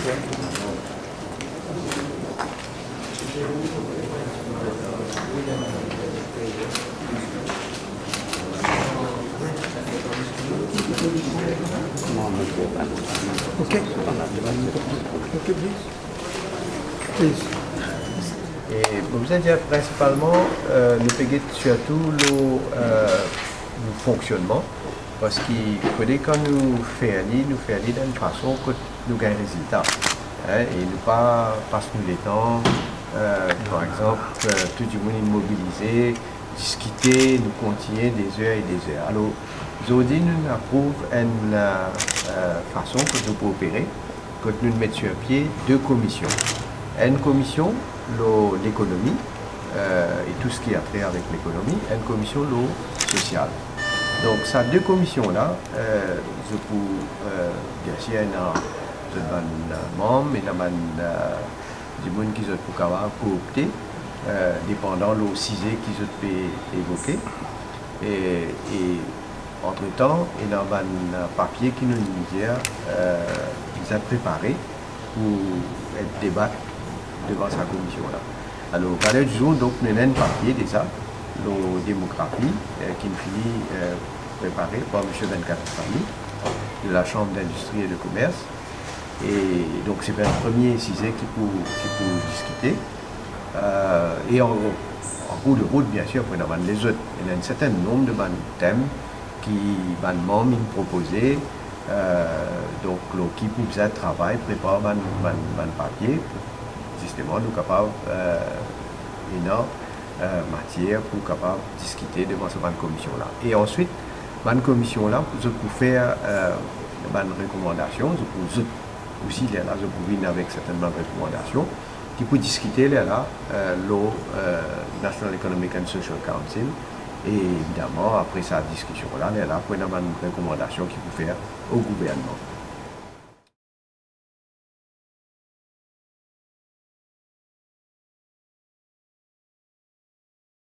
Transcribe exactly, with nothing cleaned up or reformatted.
Okay. Okay, please. Please. E, bon, savedir, prinsipalman, eh, nou pe get sirtou lor, eh, nou fonksionnman, parski fode kan nou fer li, nou fer li dan enn fason kot nou gagn rezilta, hein, e nou pa pas nou letan, eh, par exanp, eh, tou dimoun inn mobilize, diskite, nou kontigne dezer e dezer. Alor, zordi nou inn aprouv enn, eh, eh, fason kot nou pou opere, kot nou met sir pie de komision. Enn komision lor lekonomi, eh, e tou seki a tre avek lekonomi, enn komision lor sosial. Donk, sa de komision la, eh, zot pou, eh, biensir, ena zot bann, eh, manm, ena bann, eh, dimoun ki zot pou kapav koopte, eh, depandan lor size ki zot pe evoke. E, e antretan, ena bann papie ki nou, nou dir, eh, bizin prepare pou et debat devan sa komision la. Alor, valer di zour, donk, nou ena enn papie deza lor demografi, eh, ki finn fini, eh, prepare par Misie Venkat Rupani de la Chambre d'Industrie et de Commerce. E donk, se pou enn premie size ki pou, ki pou diskite. Eh, e an, an kour de rout, biensir, pou ena bann lezot. Ena enn sertin nonb de bann tem ki bann manm inn propoze, eh, donk, lor ki pou bizin travay, prepar bann, bann, bann papie, zisteman, nou kapav, eh, ena, eh, matier pou kapav diskite devan sa bann komision la. E answit, bann komision la, zot pou fer, eh, bann rekomandasion, zot pou, zot osi, lerla, zot pou vinn avek sertin bann rekomandasion ki pou diskite, lerla, eh, lor, eh, National Economic and Social Council. E evidaman, apre sa diskision la, lerla pou ena bann rekomandasion ki pou fer o gouvernman.